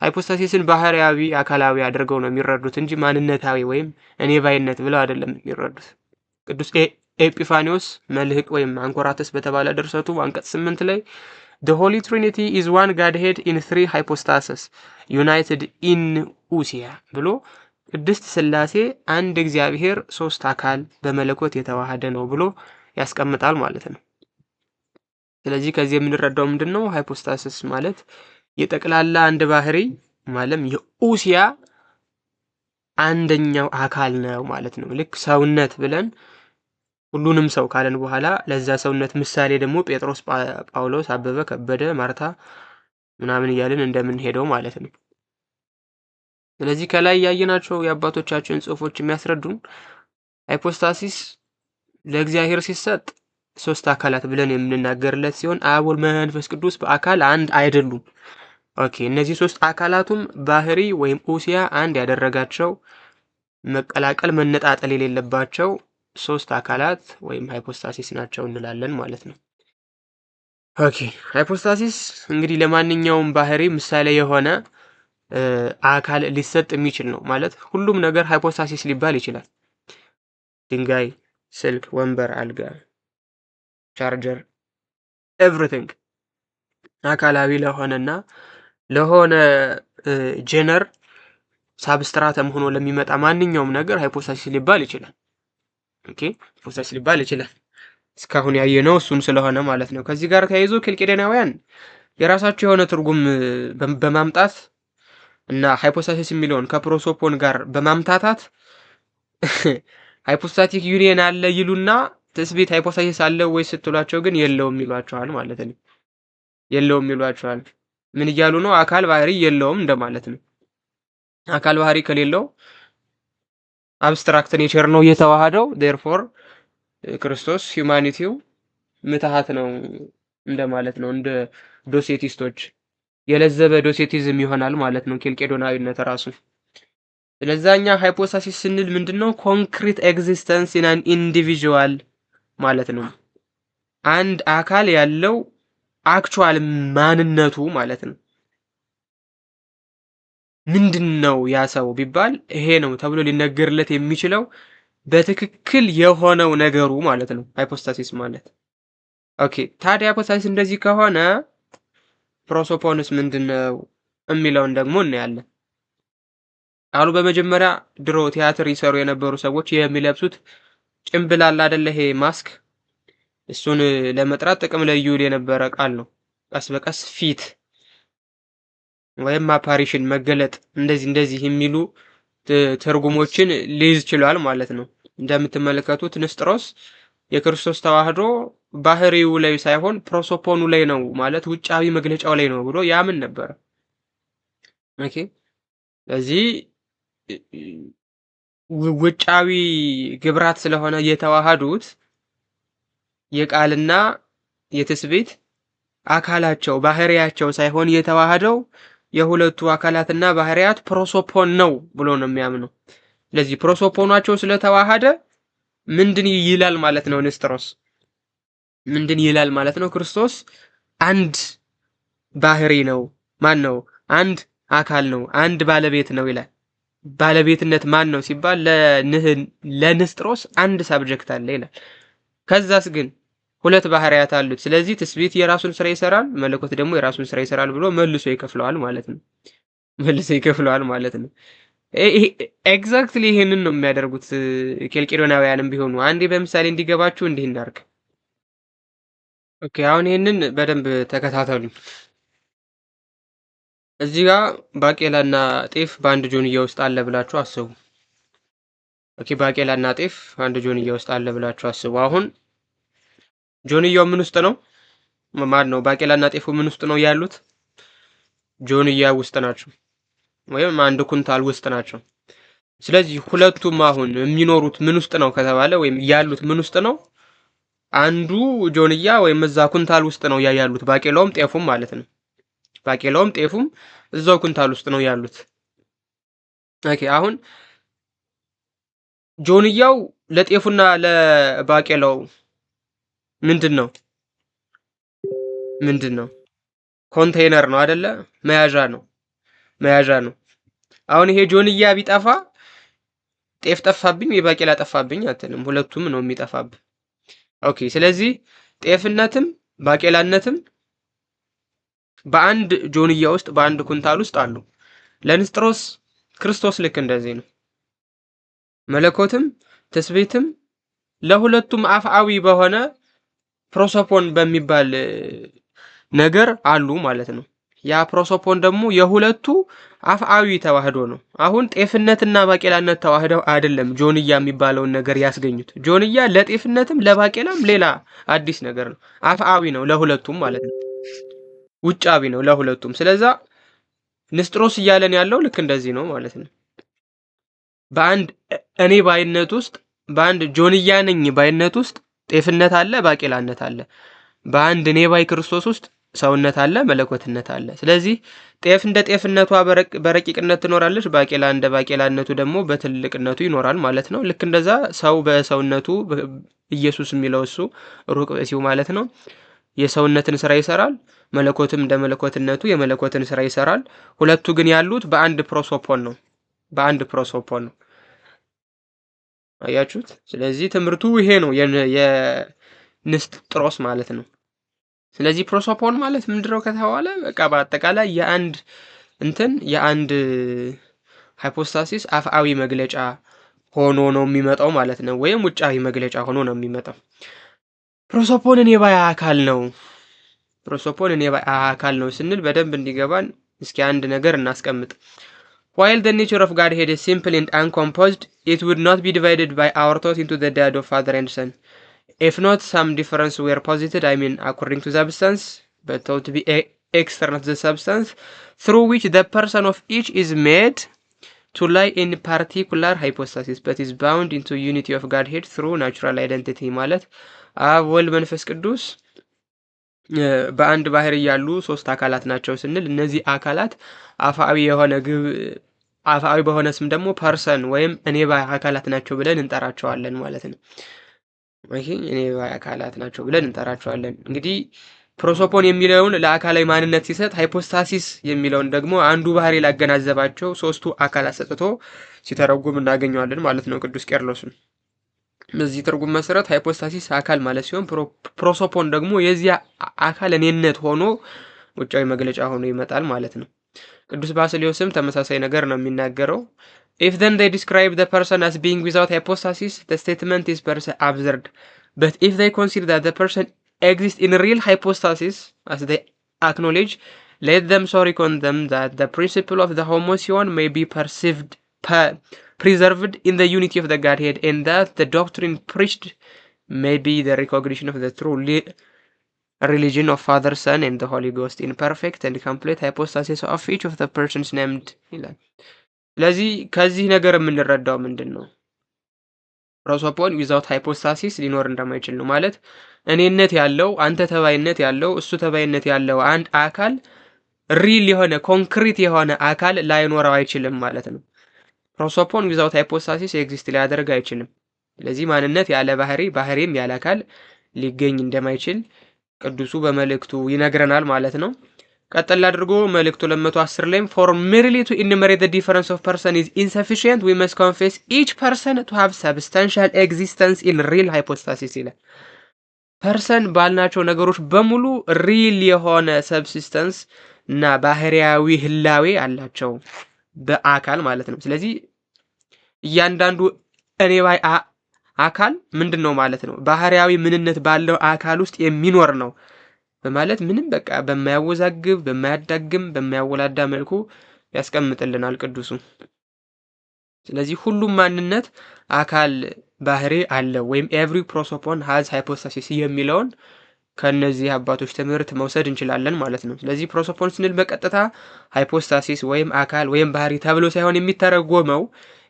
hypostasis ን ባህርያዊ አካላዊ አድርገው ነው የሚረዱት እንጂ ማንነታዊ ወይም እኔ ባይነት ብለው አይደለም የሚረዱት። ቅዱስ ኤጲፋኒዎስ መልህቅ ወይም አንኮራተስ በተባለ ድርሰቱ አንቀጽ 8 ላይ "The Holy Trinity is one Godhead in three hypostases united in ousia" ብሎ ቅድስት ስላሴ አንድ እግዚአብሔር ሶስት አካል በመለኮት የተዋሃደ ነው ብሎ ያስቀምጣል ማለት ነው። ስለዚህ ከዚህ የምንረዳው ምንድን ነው? Hypostasis ማለት የጠቅላላ አንድ ባህሪ ማለም የኡሲያ አንደኛው አካል ነው ማለት ነው። ልክ ሰውነት ብለን ሁሉንም ሰው ካለን በኋላ ለዛ ሰውነት ምሳሌ ደግሞ ጴጥሮስ፣ ጳውሎስ፣ አበበ፣ ከበደ፣ ማርታ ምናምን እያልን እንደምንሄደው ማለት ነው። ስለዚህ ከላይ ያየናቸው የአባቶቻችን ጽሑፎች የሚያስረዱን hypostasis ለእግዚአብሔር ሲሰጥ ሶስት አካላት ብለን የምንናገርለት ሲሆን አብ፣ ወልድ፣ መንፈስ ቅዱስ በአካል አንድ አይደሉም። Okay፣ እነዚህ ሶስት አካላቱም ባህሪ ወይም ousia አንድ ያደረጋቸው መቀላቀል መነጣጠል የሌለባቸው ሶስት አካላት ወይም hypostasis ናቸው እንላለን ማለት ነው። Okay፣ hypostasis እንግዲህ ለማንኛውም ባህሪ ምሳሌ የሆነ አካል ሊሰጥ የሚችል ነው። ማለት ሁሉም ነገር hypostasis ሊባል ይችላል። ድንጋይ፣ ስልክ፣ ወንበር፣ አልጋ፣ charger፣ everything አካላዊ ለሆነና ለሆነ genre substratum ሆኖ ለሚመጣ ማንኛውም ነገር hypostasis ሊባል ይችላል። Okay፣ hypostasis ሊባል ይችላል። እስካሁን ያየነው እሱን ስለሆነ ማለት ነው። ከዚህ ጋር ተያይዞ ኬልቄዶናውያን የራሳቸው የሆነ ትርጉም በማምጣት እና hypostasis የሚለውን ከ prosopon ጋር በማምታታት hypostatic union አለ ይሉና ትስብእት hypostasis አለ ወይ ስትሏቸው ግን የለውም ይሏቸዋል ማለት ነው። የለውም ይሏቸዋል። ምን እያሉ ነው? አካል ባህሪ የለውም እንደማለት ነው። አካል ባህሪ ከሌለው abstract nature ነው የተዋሃደው። Therefore ክርስቶስ humanity ው ምትሃት ነው እንደማለት ነው። እንደ ዶሴቲስቶች የለዘበ docetism ይሆናል ማለት ነው ኬልቄዶናዊነት ራሱ። ስለዛ እኛ hypostasis ስንል ምንድነው? Concrete existence in an individual ማለት ነው። አንድ አካል ያለው actual ማንነቱ ማለት ነው። ምንድን ነው ያ ሰው ቢባል ይሄ ነው ተብሎ ሊነገርለት የሚችለው በትክክል የሆነው ነገሩ ማለት ነው hypostasis ማለት። Okay፣ ታዲያ hypostasis እንደዚህ ከሆነ prosopon ስ ምንድን ነው የሚለውን ደግሞ እናያለን። ቃሉ በመጀመሪያ ድሮ ቲያትር ይሰሩ የነበሩ ሰዎች የሚለብሱት ጭንብል አለ አይደለ? ይሄ ማስክ፣ እሱን ለመጥራት ጥቅም ላይ ይውል የነበረ ቃል ነው። ቀስ በቀስ ፊት ወይም apparition፣ መገለጥ፣ እንደዚህ እንደዚህ የሚሉ ትርጉሞችን ሊይዝ ችሏል ማለት ነው። እንደምትመለከቱት ንስጥሮስ የክርስቶስ ተዋህዶ ባህሪው ላይ ሳይሆን prosopon ኑ ላይ ነው፣ ማለት ውጫዊ መግለጫው ላይ ነው ብሎ ያምን ነበረ። Okay፣ ስለዚህ ውጫዊ ግብራት ስለሆነ የተዋሃዱት የቃልና የትስብእት አካላቸው ባህሪያቸው ሳይሆን የተዋሃደው የሁለቱ አካላትና ባህሪያት prosopon ነው ብሎ ነው የሚያምነው። ስለዚህ prosopon ናቸው ስለተዋሃደ ምንድን ይላል ማለት ነው? ንስጥሮስ ምንድን ይላል ማለት ነው? ክርስቶስ አንድ ባህሪ ነው። ማን ነው? አንድ አካል ነው፣ አንድ ባለቤት ነው ይላል። ባለቤትነት ማን ነው ሲባል ለንስጥሮስ አንድ subject አለ ይላል። ከዛስ ግን ሁለት ባህሪያት አሉት። ስለዚህ ትስብእት የራሱን ስራ ይሰራል፣ መለኮት ደግሞ የራሱን ስራ ይሰራል ብሎ መልሶ ይከፍለዋል ማለት ነው። መልሶ ይከፍለዋል ማለት ነው። Exactly ይሄንን ነው የሚያደርጉት ኬልቄዶናውያንም ቢሆኑ። አንዴ በምሳሌ እንዲገባችሁ እንዲህ እናርግ። Okay፣ አሁን ይሄንን በደንብ ተከታተሉ። እዚህ ጋር ባቄላና ጤፍ በአንድ ጆንያ ውስጥ አለ ብላችሁ አስቡ። Okay፣ ባቄላና ጤፍ አንድ ጆንያ ውስጥ አለ ብላችሁ አስቡ። አሁን ጆንያው ምን ውስጥ ነው? ማን ነው? ባቄላና ጤፉ ምን ውስጥ ነው ያሉት? ጆንያ ውስጥ ናቸው፣ ወይም አንድ ኩንታል ውስጥ ናቸው። ስለዚህ ሁለቱም አሁን የሚኖሩት ምን ውስጥ ነው ከተባለ ወይም ያሉት ምን ውስጥ ነው? አንዱ ጆንያ ወይም እዛ ኩንታል ውስጥ ነው ያሉት፣ ባቄላውም ጤፉም ማለት ነው። ባቄላውም ጤፉም እዛው ኩንታል ውስጥ ነው ያሉት። Okay፣ አሁን ጆንያው ለጤፉና ለባቄላው ምንድን ነው? ምንድን ነው? ኮንቴይነር ነው አይደለ? መያዣ ነው፣ መያዣ ነው። አሁን ይሄ ጆንያ ቢጠፋ ጤፍ ጠፋብኝ ወይ ባቄላ ጠፋብኝ አትልም። ሁለቱም ነው የሚጠፋብህ። Okay፣ ስለዚህ ጤፍነትም ባቄላነትም በአንድ ጆንያ ውስጥ፣ በአንድ ኩንታል ውስጥ አሉ። ለንስጥሮስ ክርስቶስ ልክ እንደዚህ ነው። መለኮትም ትስብእትም ለሁለቱም አፍአዊ በሆነ prosopon በሚባል ነገር አሉ ማለት ነው። ያ prosopon ደግሞ የሁለቱ አፍአዊ ተዋህዶ ነው። አሁን ጤፍነትና ባቄላነት ተዋህደው አይደለም ጆንያ የሚባለውን ነገር ያስገኙት። ጆንያ ለጤፍነትም ለባቄላም ሌላ አዲስ ነገር ነው። አፍአዊ ነው ለሁለቱም ማለት ነው። ውጫዊ ነው ለሁለቱም። ስለዛ ንስጥሮስ እያለን ያለው ልክ እንደዚህ ነው ማለት ነው። በአንድ እኔ ባይነት ውስጥ፣ በአንድ ጆንያ ነኝ ባይነት ውስጥ ጤፍነት አለ፣ ባቄላነት አለ። በአንድ እኔ ባይ ክርስቶስ ውስጥ ሰውነት አለ፣ መለኮትነት አለ። ስለዚህ ጤፍ እንደ ጤፍነቷ በረቂቅነት ትኖራለች፣ ባቄላ እንደ ባቄላነቱ ደግሞ በትልቅነቱ ይኖራል ማለት ነው። ልክ እንደዛ ሰው በሰውነቱ፣ ኢየሱስ የሚለው እሱ ሩቅ ብእሲው ማለት ነው፣ የሰውነትን ስራ ይሰራል። መለኮትም እንደ መለኮትነቱ የመለኮትን ስራ ይሰራል። ሁለቱ ግን ያሉት በአንድ ፕሮሶፖን ነው። በአንድ ፕሮሶፖን ነው። አያችሁት? ስለዚህ ትምህርቱ ይሄ ነው፣ የንስጥሮስ ማለት ነው። ስለዚህ ፕሮሶፖን ማለት ምንድነው ከተባለ በቃ በአጠቃላይ የአንድ እንትን የአንድ hypostasis አፍአዊ መግለጫ ሆኖ ነው የሚመጣው ማለት ነው፣ ወይም ውጫዊ መግለጫ ሆኖ ነው የሚመጣው። ፕሮሶፖን እኔ ባይ አካል ነው። ፕሮሶፖን እኔ ባይ አካል ነው ስንል በደንብ እንዲገባን እስኪ አንድ ነገር እናስቀምጥ። While the nature of Godhead is simple and uncomposed, it would not be divided by our thought into the dyad of Father and Son. If not some difference were posited, I mean according to substance, but thought to be external to the substance, through which the person of each is made to lie in particular hypostasis, but is bound into unity of Godhead through natural identity። ማለት አብ፣ ወልድ፣ መንፈስ ቅዱስ በአንድ ባህሪ ያሉ ሶስት አካላት ናቸው ስንል እነዚህ አካላት አፍአዊ የሆነ ግብ አፍአዊ በሆነ ስም ደግሞ person ወይም እኔ ባይ አካላት ናቸው ብለን እንጠራቸዋለን ማለት ነው። ይሄ እኔ ባይ አካላት ናቸው ብለን እንጠራቸዋለን። እንግዲህ ፕሮሶፖን የሚለውን ለአካላዊ ማንነት ሲሰጥ hypostasis የሚለውን ደግሞ አንዱ ባህሪ ላገናዘባቸው ሶስቱ አካላት ሰጥቶ ሲተረጉም እናገኘዋለን ማለት ነው ቅዱስ ቄርሎስም። በዚህ ትርጉም መሰረት hypostasis አካል ማለት ሲሆን ፕሮሶፖን ደግሞ የዚያ አካል እኔነት ሆኖ ውጫዊ መግለጫ ሆኖ ይመጣል ማለት ነው። ቅዱስ ባስልዮስም ተመሳሳይ ነገር ነው የሚናገረው። If then they describe the person as being without hypostasis, the statement is per se absurd. But if they consider that the person exists in real hypostasis, as they acknowledge, let them so reckon them that the principle of the homoousion may be perceived preserved in the unity of the Godhead, and that the doctrine preached may be the recognition of the true religion of Father, Son, and the Holy Ghost in perfect and complete hypostasis of each of the persons named ይላል። ስለዚህ ከዚህ ነገር የምንረዳው ምንድን ነው? ፕሮሶፖን without hypostasis ሊኖር እንደማይችል ነው። ማለት እኔነት ያለው፣ አንተ ተባይነት ያለው፣ እሱ ተባይነት ያለው አንድ አካል real የሆነ ኮንክሪት የሆነ አካል ላይኖረው አይችልም ማለት ነው። ፕሮሶፖን without hypostasis exist ሊያደርግ አይችልም። ስለዚህ ማንነት ያለ ባህሪ፣ ባህሪም ያለ አካል ሊገኝ እንደማይችል ቅዱሱ በመልእክቱ ይነግረናል ማለት ነው። ቀጠል አድርጎ መልእክቱ 210 ላይም for merely to enumerate the difference of person is insufficient. We must confess each person to have substantial existence in real hypostasis ይላል። Person ባልናቸው ነገሮች በሙሉ real የሆነ subsistence እና ባህሪያዊ ህላዌ አላቸው በአካል ማለት ነው። ስለዚህ እያንዳንዱ እኔ ባይ አካል ምንድን ነው ማለት ነው? ባህሪያዊ ምንነት ባለው አካል ውስጥ የሚኖር ነው በማለት ምንም በቃ በማያወዛግብ፣ በማያዳግም፣ በማያወላዳ መልኩ ያስቀምጥልናል ቅዱሱ። ስለዚህ ሁሉም ማንነት አካል ባህሪ አለው ወይም every prosopon has hypostasis የሚለውን ከነዚህ አባቶች ትምህርት መውሰድ እንችላለን ማለት ነው። ስለዚህ ፕሮሶፖን ስንል በቀጥታ hypostasis ወይም አካል ወይም ባህሪ ተብሎ ሳይሆን የሚተረጎመው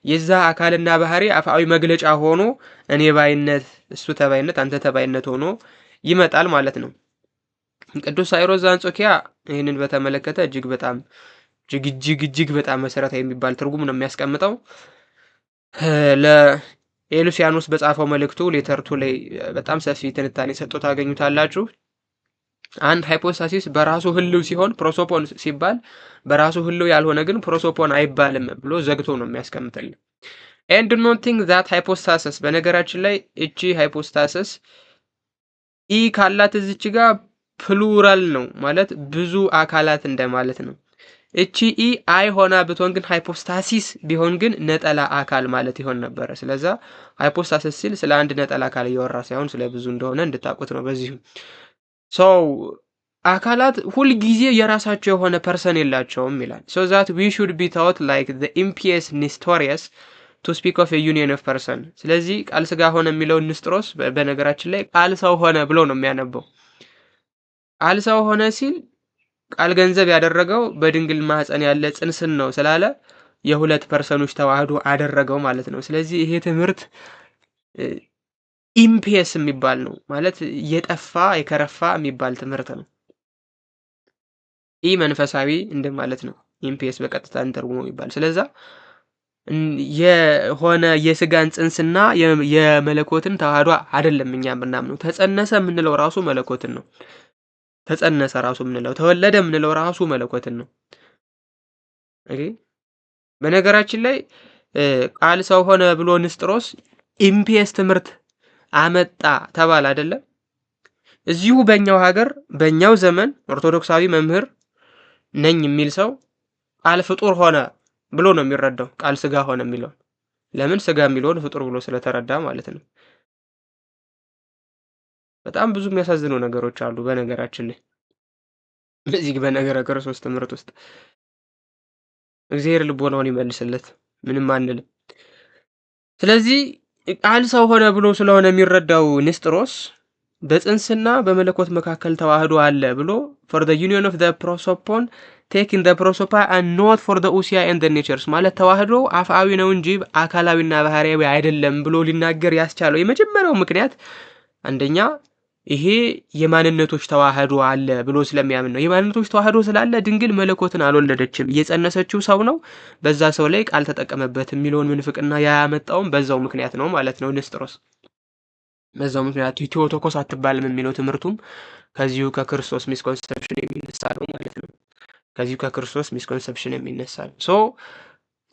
የዛ አካልና ባህሪ አፍአዊ መግለጫ ሆኖ እኔ ባይነት፣ እሱ ተባይነት፣ አንተ ተባይነት ሆኖ ይመጣል ማለት ነው። ቅዱስ ሳይሮስ ዘአንጾኪያ ይህንን በተመለከተ እጅግ በጣም እጅግ እጅግ እጅግ በጣም መሰረታዊ የሚባል ትርጉም ነው የሚያስቀምጠው። ለኤሉሲያኖስ በጻፈው መልእክቱ letter 2 ላይ በጣም ሰፊ ትንታኔ ሰጥቶ ታገኙታላችሁ። አንድ hypostasis በራሱ ህልው ሲሆን ፕሮሶፖን ሲባል በራሱ ህልው ያልሆነ ግን ፕሮሶፖን አይባልም ብሎ ዘግቶ ነው የሚያስቀምጥልን። And not think that hypostasis፣ በነገራችን ላይ እቺ hypostasis ኢ ካላት እዚች ጋር plural ነው ማለት ብዙ አካላት እንደማለት ነው። እቺ ኢ አይ ሆና ብትሆን ግን hypostasis ቢሆን ግን ነጠላ አካል ማለት ይሆን ነበረ። ስለዛ hypostasis ሲል ስለ አንድ ነጠላ አካል እያወራ ሳይሆን ስለ ብዙ እንደሆነ እንድታውቁት ነው። በዚሁ so አካላት ሁልጊዜ የራሳቸው የሆነ person የላቸውም ይላል። So that we should be taught like the impious Nestorius to speak of union of person። ስለዚህ ቃል ስጋ ሆነ የሚለውን ንስጥሮስ በነገራችን ላይ ቃል ሰው ሆነ ብሎ ነው የሚያነበው። ቃል ሰው ሆነ ሲል ቃል ገንዘብ ያደረገው በድንግል ማህፀን ያለ ጽንስን ነው ስላለ የሁለት person ኦች ተዋህዶ አደረገው ማለት ነው። ስለዚህ ይሄ ትምህርት Impious የሚባል ነው፣ ማለት የጠፋ የከረፋ የሚባል ትምህርት ነው። ኢ መንፈሳዊ እንደማለት ነው። Impious በቀጥታ እንተርጉመው የሚባል። ስለዛ የሆነ የስጋን ጽንስና የመለኮትን ተዋህዶ አይደለም እኛ የምናምነው። ተጸነሰ የምንለው ራሱ መለኮትን ነው። ተጸነሰ ራሱ የምንለው፣ ተወለደ የምንለው ራሱ መለኮትን ነው። Okay፣ በነገራችን ላይ ቃል ሰው ሆነ ብሎ ንስጥሮስ impious ትምህርት አመጣ ተባለ አይደለም? እዚሁ በእኛው ሀገር በእኛው ዘመን ኦርቶዶክሳዊ መምህር ነኝ የሚል ሰው ቃል ፍጡር ሆነ ብሎ ነው የሚረዳው። ቃል ስጋ ሆነ የሚለውን ለምን? ስጋ የሚለውን ፍጡር ብሎ ስለተረዳ ማለት ነው። በጣም ብዙ የሚያሳዝኑ ነገሮች አሉ። በነገራችን ላይ በዚህ በነገረ ክርስቶስ ትምህርት ውስጥ እግዚአብሔር ልቦናውን ይመልስለት፣ ምንም አንልም። ስለዚህ ቃል ሰው ሆነ ብሎ ስለሆነ የሚረዳው ንስጥሮስ በጽንስና በመለኮት መካከል ተዋህዶ አለ ብሎ for the union of the prosopon taking the prosopa and not for the ousia and the natures፣ ማለት ተዋህዶ አፍአዊ ነው እንጂ አካላዊና ባህሪያዊ አይደለም ብሎ ሊናገር ያስቻለው የመጀመሪያው ምክንያት አንደኛ ይሄ የማንነቶች ተዋህዶ አለ ብሎ ስለሚያምን ነው። የማንነቶች ተዋህዶ ስላለ ድንግል መለኮትን አልወለደችም፣ የጸነሰችው ሰው ነው፣ በዛ ሰው ላይ ቃል ተጠቀመበት የሚለውን ምንፍቅና ያመጣውም በዛው ምክንያት ነው ማለት ነው። ንስጥሮስ በዛው ምክንያት ቴዎቶኮስ አትባልም የሚለው ትምህርቱም ከዚሁ ከክርስቶስ misconception የሚነሳ ነው ማለት ነው። ከዚሁ ከክርስቶስ misconception የሚነሳ ነው። So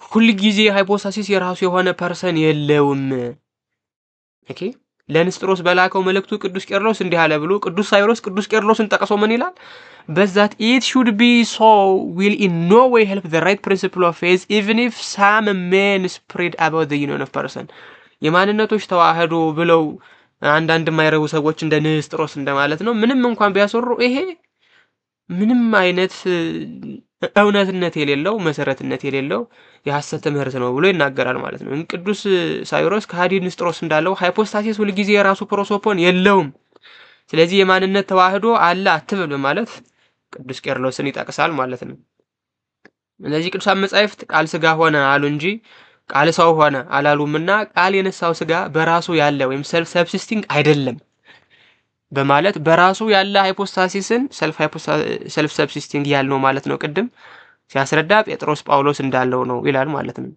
ሁልጊዜ hypostasis የራሱ የሆነ person የለውም። Okay፣ ለንስጥሮስ በላከው መልእክቱ ቅዱስ ቄርሎስ እንዲህ አለ ብሎ ቅዱስ ሳይሮስ ቅዱስ ቄርሎስን ጠቅሶ ምን ይላል? "But that it should be so will in no way help the right principle of faith, even if some men spread about the union of person." የማንነቶች ተዋህዶ ብለው አንዳንድ የማይረቡ ሰዎች እንደ ንስጥሮስ እንደማለት ነው። ምንም እንኳን ቢያስወሩ ይሄ ምንም አይነት እውነትነት የሌለው፣ መሰረትነት የሌለው የሐሰት ትምህርት ነው ብሎ ይናገራል ማለት ነው። ቅዱስ ሳይሮስ ከሃዲ ንስጥሮስ እንዳለው hypostasis ሁልጊዜ የራሱ prosopon የለውም። ስለዚህ የማንነት ተዋህዶ አለ አትበል በማለት ቅዱስ ቄርሎስን ይጠቅሳል ማለት ነው። እነዚህ ቅዱሳን መጻሕፍት ቃል ስጋ ሆነ አሉ እንጂ ቃል ሰው ሆነ አላሉምና ቃል የነሳው ስጋ በራሱ ያለ ወይም self subsisting አይደለም በማለት በራሱ ያለ hypostasis ን self subsisting ያልነው ማለት ነው። ቅድም ሲያስረዳ ጴጥሮስ ጳውሎስ እንዳለው ነው ይላል ማለት ነው።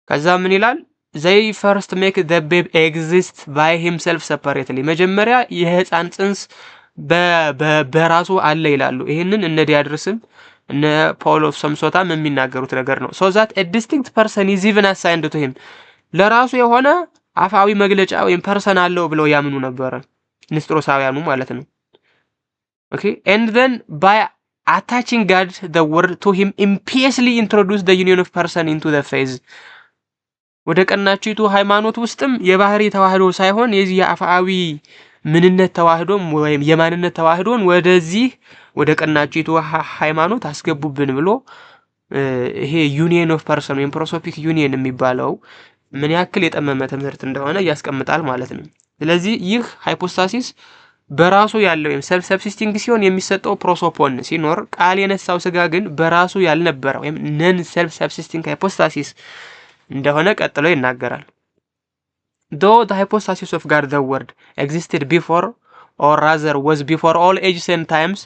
ከዛ ምን ይላል? They first make the babe exist by himself separately፣ መጀመሪያ የህፃን ጽንስ በራሱ አለ ይላሉ። ይህንን እነ ዲያድርስም እነ Paul of ሰምሶታም የሚናገሩት ነገር ነው። So that distinct person is even assigned to him፣ ለራሱ የሆነ አፋዊ መግለጫ ወይም person አለው ብለው ያምኑ ነበረ ንስጥሮሳውያኑ ማለት ነው። Okay, and then by attaching God the Word to him impiously introduce the union of person into the faith። ወደ ቀናችቱ ሃይማኖት ውስጥም የባህሪ ተዋህዶ ሳይሆን የዚህ የአፍአዊ ምንነት ተዋህዶም ወይም የማንነት ተዋህዶን ወደዚህ ወደ ቀናችቱ ሃይማኖት አስገቡብን ብሎ ይሄ union of person ወይም prosopic union የሚባለው ምን ያክል የጠመመ ትምህርት እንደሆነ ያስቀምጣል ማለት ነው። ስለዚህ ይህ hypostasis በራሱ ያለው ወይም self subsisting ሲሆን የሚሰጠው prosopon ሲኖር ቃል የነሳው ስጋ ግን በራሱ ያልነበረ ወይም non self subsisting hypostasis እንደሆነ ቀጥሎ ይናገራል። Though the hypostasis of God the Word existed before, or rather was before all ages and times,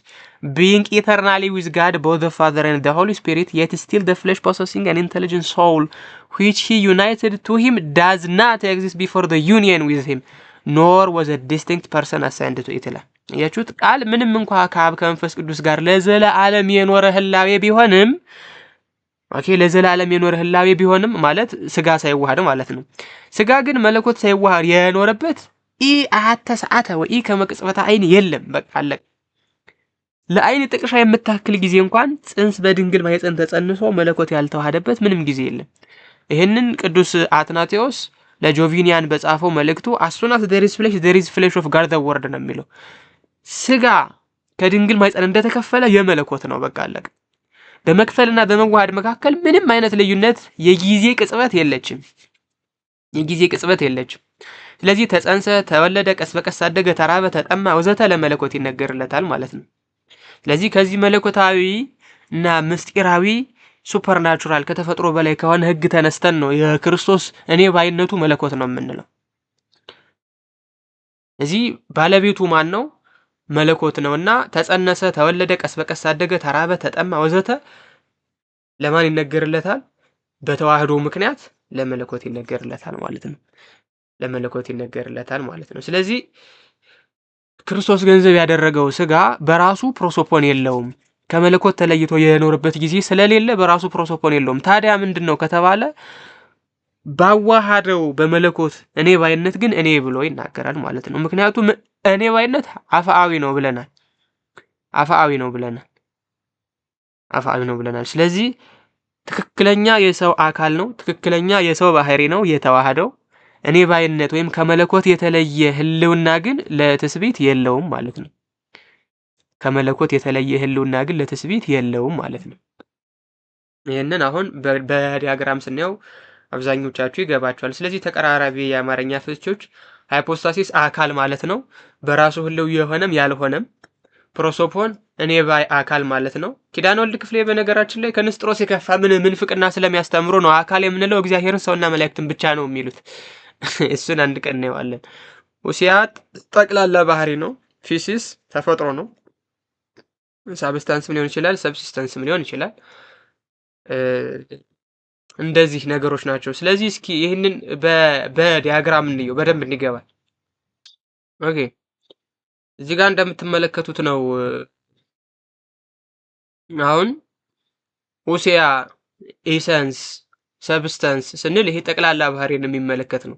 being eternally with God both the Father and the Holy Spirit, yet still the flesh possessing an intelligent soul which he united to him does not exist before the union with him, nor was a distinct person assigned to it ይላል። ያችሁት ቃል ምንም እንኳ ከአብ ከመንፈስ ቅዱስ ጋር ለዘለዓለም የኖረ ህላዌ ቢሆንም፣ okay፣ ለዘላለም የኖረ ህላዌ ቢሆንም ማለት ስጋ ሳይዋሃድ ማለት ነው። ስጋ ግን መለኮት ሳይዋሃድ የኖረበት ኢ አሐተ ሰዓተ ወኢ ከመ ቅጽበተ አይን የለም። በቃ አለቀ። ለአይን ጥቅሻ የምታክል ጊዜ እንኳን ጽንስ በድንግል ማኅፀን ተጸንሶ መለኮት ያልተዋሃደበት ምንም ጊዜ የለም። ይህንን ቅዱስ አትናቴዎስ ለጆቪኒያን በጻፈው መልእክቱ "As soon as there is flesh, there is flesh of God the Word" ነው የሚለው። ስጋ ከድንግል ማኅፀን እንደተከፈለ የመለኮት ነው። በቃ አለቀ። በመክፈልና በመዋሃድ መካከል ምንም አይነት ልዩነት የጊዜ ቅጽበት የለችም። የጊዜ ቅጽበት የለችም። ስለዚህ ተጸንሰ፣ ተወለደ፣ ቀስ በቀስ አደገ፣ ተራበ፣ ተጠማ ወዘተ ለመለኮት ይነገርለታል ማለት ነው። ስለዚህ ከዚህ መለኮታዊ እና ምስጢራዊ supernatural ከተፈጥሮ በላይ ከሆነ ሕግ ተነስተን ነው የክርስቶስ እኔ ባይነቱ መለኮት ነው የምንለው። እዚህ ባለቤቱ ማን ነው? መለኮት ነውና ተጸነሰ፣ ተወለደ፣ ቀስ በቀስ አደገ፣ ተራበ፣ ተጠማ ወዘተ ለማን ይነገርለታል? በተዋህዶ ምክንያት ለመለኮት ይነገርለታል ማለት ነው። ለመለኮት ይነገርለታል ማለት ነው። ስለዚህ ክርስቶስ ገንዘብ ያደረገው ስጋ በራሱ ፕሮሶፖን የለውም። ከመለኮት ተለይቶ የኖረበት ጊዜ ስለሌለ በራሱ ፕሮሶፖን የለውም። ታዲያ ምንድን ነው ከተባለ ባዋሃደው በመለኮት እኔ ባይነት ግን እኔ ብሎ ይናገራል ማለት ነው። ምክንያቱም እኔ ባይነት አፍአዊ ነው ብለናል። አፍአዊ ነው ብለናል። አፍአዊ ነው ብለናል። ስለዚህ ትክክለኛ የሰው አካል ነው። ትክክለኛ የሰው ባህሪ ነው የተዋሃደው። እኔ ባይነት ወይም ከመለኮት የተለየ ህልውና ግን ለትስብእት የለውም ማለት ነው። ከመለኮት የተለየ ህልውና ግን ለትስብእት የለውም ማለት ነው። ይህንን አሁን በ diagram ስናየው አብዛኞቻችሁ ይገባችኋል። ስለዚህ ተቀራራቢ የአማርኛ ፍቾች hypostasis አካል ማለት ነው። በራሱ ህልው የሆነም ያልሆነም። ፕሮሶፖን እኔ ባይ አካል ማለት ነው። ኪዳነ ወልድ ክፍሌ በነገራችን ላይ ከንስጥሮስ የከፋ ምን ምንፍቅና ስለሚያስተምሩ ነው አካል የምንለው እግዚአብሔርን ሰውና መላእክትን ብቻ ነው የሚሉት። እሱን አንድ ቀን እናየዋለን። ኡሲያ ጠቅላላ ባህሪ ነው። ፊሲስ ተፈጥሮ ነው። Substance ም ሊሆን ይችላል፣ subsistence ም ሊሆን ይችላል። እንደዚህ ነገሮች ናቸው። ስለዚህ እስኪ ይህንን በ diagram እንየው በደንብ እንዲገባል። Okay፣ እዚህ ጋር እንደምትመለከቱት ነው። አሁን ኡሲያ፣ essence፣ substance ስንል ይሄ ጠቅላላ ባህሪን የሚመለከት ነው።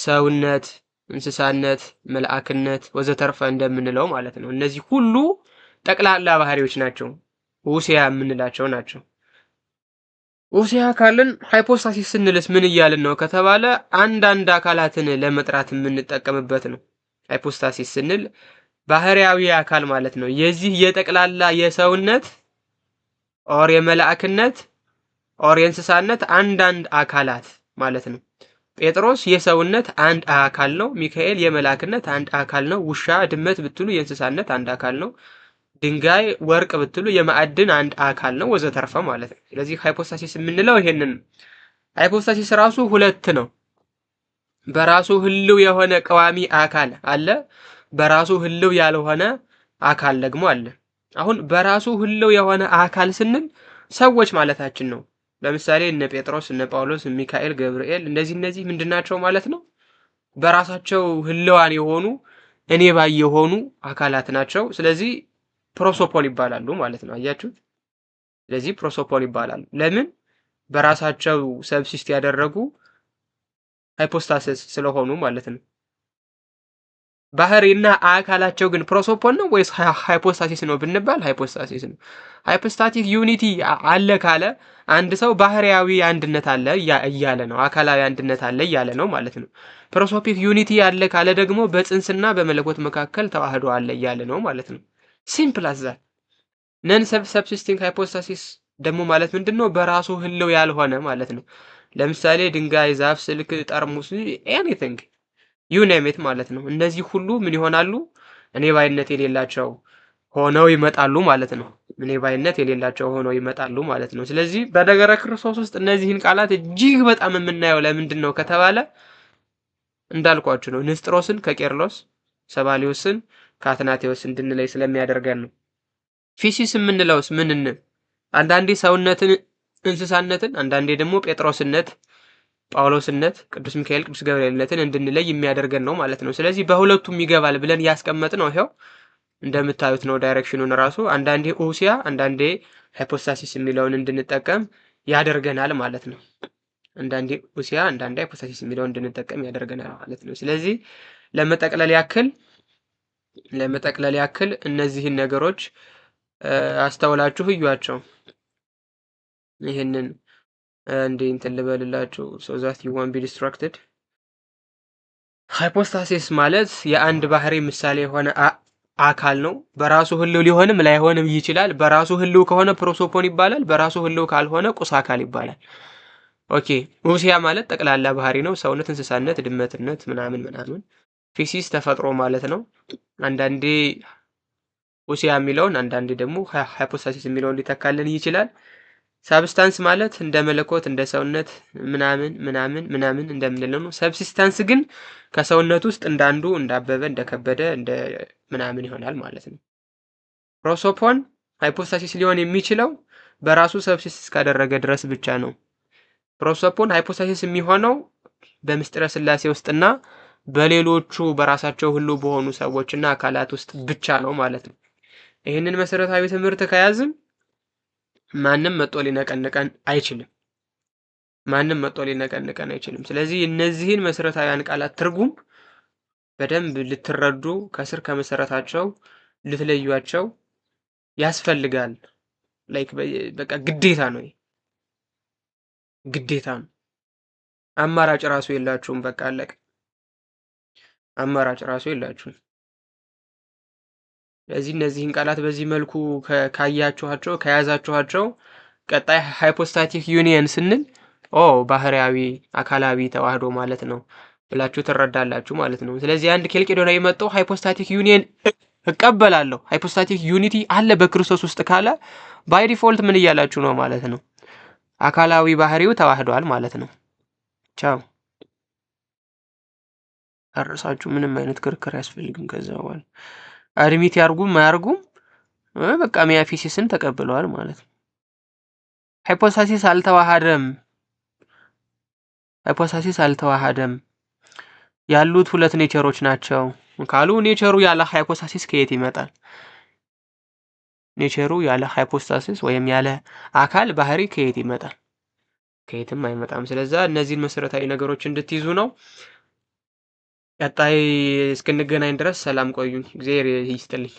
ሰውነት፣ እንስሳነት፣ መልአክነት ወዘተርፈ እንደምንለው ማለት ነው። እነዚህ ሁሉ ጠቅላላ ባህሪዎች ናቸው፣ ኡሲያ የምንላቸው ናቸው። ኡሲያ ካልን hypostasis ስንልስ ምን እያልን ነው ከተባለ አንዳንድ አካላትን ለመጥራት የምንጠቀምበት ነው። Hypostasis ስንል ባህሪያዊ አካል ማለት ነው። የዚህ የጠቅላላ የሰውነት or የመላእክነት or የእንስሳነት አንዳንድ አካላት ማለት ነው። ጴጥሮስ የሰውነት አንድ አካል ነው። ሚካኤል የመላእክነት አንድ አካል ነው። ውሻ፣ ድመት ብትሉ የእንስሳነት አንድ አካል ነው። ድንጋይ፣ ወርቅ ብትሉ የማዕድን አንድ አካል ነው ወዘተርፈ ማለት ነው። ስለዚህ hypostasis የምንለው ይሄንን ነው። Hypostasis ራሱ ሁለት ነው። በራሱ ህልው የሆነ ቀዋሚ አካል አለ። በራሱ ህልው ያልሆነ አካል ደግሞ አለ። አሁን በራሱ ህልው የሆነ አካል ስንል ሰዎች ማለታችን ነው። ለምሳሌ እነ ጴጥሮስ፣ እነ ጳውሎስ፣ ሚካኤል፣ ገብርኤል እነዚህ ምንድናቸው ማለት ነው? በራሳቸው ህልዋን የሆኑ እኔ ባይ የሆኑ አካላት ናቸው። ስለዚህ ፕሮሶፖን ይባላሉ ማለት ነው። አያችሁት? ስለዚህ ፕሮሶፖን ይባላሉ። ለምን? በራሳቸው subsist ያደረጉ hypostasis ስለሆኑ ማለት ነው። ባህሪና አካላቸው ግን ፕሮሶፖን ነው ወይስ hypostasis ነው ብንባል hypostasis ነው። Hypostatic unity አለ ካለ አንድ ሰው ባህሪያዊ አንድነት አለ እያለ ነው፣ አካላዊ አንድነት አለ እያለ ነው ማለት ነው። Prosopic unity አለ ካለ ደግሞ በጽንስና በመለኮት መካከል ተዋህዶ አለ እያለ ነው ማለት ነው። Simple as that። Non subsisting hypostasis ደግሞ ማለት ምንድን ነው? በራሱ ህልው ያልሆነ ማለት ነው። ለምሳሌ ድንጋይ፣ ዛፍ፣ ስልክ፣ ጠርሙስ፣ anything you name it ማለት ነው። እነዚህ ሁሉ ምን ይሆናሉ? እኔ ባይነት የሌላቸው ሆነው ይመጣሉ ማለት ነው። እኔ ባይነት የሌላቸው ሆነው ይመጣሉ ማለት ነው። ስለዚህ በነገረ ክርስቶስ ውስጥ እነዚህን ቃላት እጅግ በጣም የምናየው ለምንድን ነው ከተባለ እንዳልኳችሁ ነው። ንስጥሮስን ከቄርሎስ፣ ሰባሊዮስን ከአትናቴዎስ እንድንለይ ስለሚያደርገን ነው። ፊሲስ የምንለውስ ምንን? አንዳንዴ ሰውነትን፣ እንስሳነትን፣ አንዳንዴ ደግሞ ጴጥሮስነት፣ ጳውሎስነት፣ ቅዱስ ሚካኤል፣ ቅዱስ ገብርኤልነትን እንድንለይ የሚያደርገን ነው ማለት ነው። ስለዚህ በሁለቱም ይገባል ብለን ያስቀመጥነው ይኸው እንደምታዩት ነው። Direction ኑን ራሱ አንዳንዴ ኡሲያ አንዳንዴ hypostasis የሚለውን እንድንጠቀም ያደርገናል ማለት ነው። አንዳንዴ ኡሲያ አንዳንዴ hypostasis የሚለውን እንድንጠቀም ያደርገናል ማለት ነው። ስለዚህ ለመጠቅለል ያክል እነዚህን ነገሮች አስተውላችሁ እዩዋቸው። ይህንን እንዴ እንትን ልበልላችሁ so that you won't be distracted። Hypostasis ማለት የአንድ ባህሪ ምሳሌ የሆነ አካል ነው። በራሱ ህልው ሊሆንም ላይሆንም ይችላል። በራሱ ህልው ከሆነ ፕሮሶፖን ይባላል። በራሱ ህልው ካልሆነ ቁስ አካል ይባላል። Okay፣ ኡሲያ ማለት ጠቅላላ ባህሪ ነው። ሰውነት፣ እንስሳነት፣ ድመትነት ምናምን ምናምን። ፊሲስ ተፈጥሮ ማለት ነው። አንዳንዴ ኡሲያ የሚለውን አንዳንዴ ደግሞ hypostasis የሚለውን ሊተካልን ይችላል። Substance ማለት እንደ መለኮት፣ እንደ ሰውነት ምናምን ምናምን ምናምን እንደምንለው ነው። Subsistence ግን ከሰውነት ውስጥ እንዳንዱ፣ እንደ አበበ፣ እንደ ከበደ፣ እንደ ምናምን ይሆናል ማለት ነው። Prosopon hypostasis ሊሆን የሚችለው በራሱ subsist እስካደረገ ድረስ ብቻ ነው። Prosopon hypostasis የሚሆነው በምስጢረ ስላሴ ውስጥና በሌሎቹ በራሳቸው ህልው በሆኑ ሰዎችና አካላት ውስጥ ብቻ ነው ማለት ነው። ይህንን መሰረታዊ ትምህርት ከያዝን ማንም መጥቶ ሊነቀንቀን አይችልም። ማንም መጥቶ ሊነቀንቀን አይችልም። ስለዚህ እነዚህን መሰረታዊያን ቃላት ትርጉም በደንብ ልትረዱ፣ ከስር ከመሰረታቸው ልትለዩቸው ያስፈልጋል። Like በቃ ግዴታ ነው፣ ግዴታ ነው። አማራጭ ራሱ የላችሁም። በቃ አለቀ። አማራጭ ራሱ የላችሁም። ስለዚህ እነዚህን ቃላት በዚህ መልኩ ካያችኋቸው፣ ከያዛችኋቸው፣ ቀጣይ hypostatic union ስንል ኦ ባህሪያዊ አካላዊ ተዋህዶ ማለት ነው ብላችሁ ትረዳላችሁ ማለት ነው። ስለዚህ አንድ ኬልቄዶናዊ መጥቶ hypostatic union እቀበላለሁ፣ hypostatic unity አለ በክርስቶስ ውስጥ ካለ by default ምን እያላችሁ ነው ማለት ነው? አካላዊ ባህሪው ተዋህዷል ማለት ነው። ቻው፣ ጨርሳችሁ ምንም አይነት ክርክር አያስፈልግም። ከዛ በኋላ admit ያርጉም አያርጉም በቃ ሚያፊሲስን ተቀብለዋል ማለት ነው። Hypostasis አልተዋሃደም፣ hypostasis አልተዋሃደም፣ ያሉት ሁለት nature ኦች ናቸው ካሉ nature ኡ ያለ hypostasis ከየት ይመጣል? Nature ኡ ያለ hypostasis ወይም ያለ አካል ባህሪ ከየት ይመጣል? ከየትም አይመጣም። ስለዛ እነዚህን መሰረታዊ ነገሮች እንድትይዙ ነው። ቀጣይ እስክንገናኝ ድረስ ሰላም ቆዩኝ። እግዚአብሔር ይስጥልኝ።